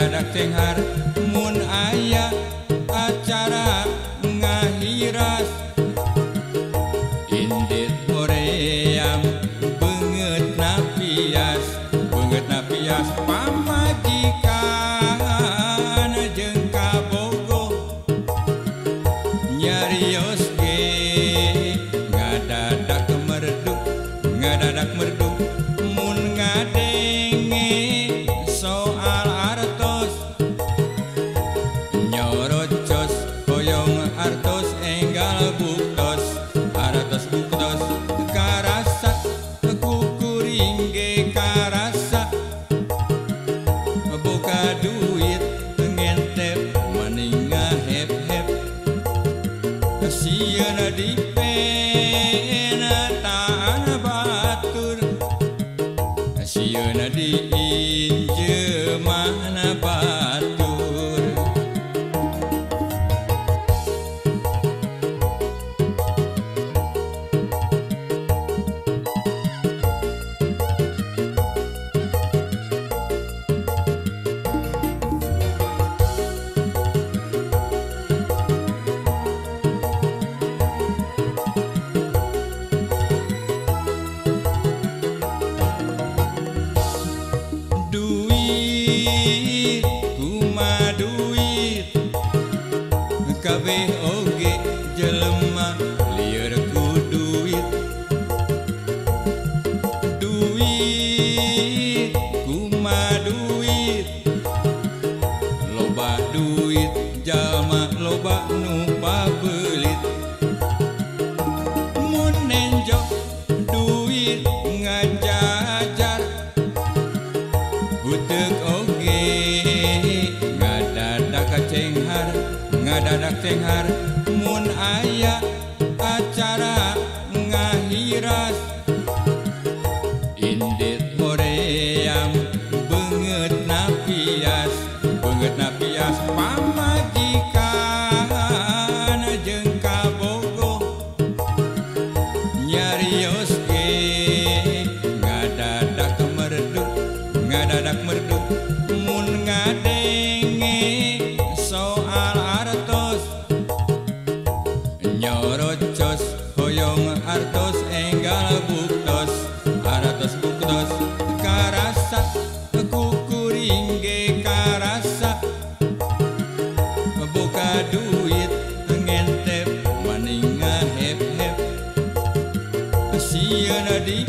Ngadadak cenghar mun aya acara ngahiras. Indit hoream beungeut napias, beungeut napias pamajikan jeung kabogoh. Nyarios ge ngadadak merduk, ngadadak merduk mun ngadenge soal artos. Nyorocos hoyong artos enggal buktos, artos buktos karasa kukuring ge karasa. Boga duit ngentep maning ngahep-hep, sieun dipenataan batur, sieun diinjeman batur. Duit kuma duit kabeh oge jelema lieur ku duit. Duit kuma duit loba duit jalma loba nu pabelit. Mun nenjo duit ngajajar huteuk oge ngadadak cenghar, ngadadak cenghar mun aya acara ngahiras. Indit hoream beungeut napias, beungeut napias pamajikan jeung kabogoh. Nyarios ge ngadadak merduk, ngadadak merduk mun ngadenge soal artos. Nyorocos hoyong artos enggal buktos, artos buktos karasa kukuring ge karasa. Boga duit ngentep maning ngahep-hep, sieun di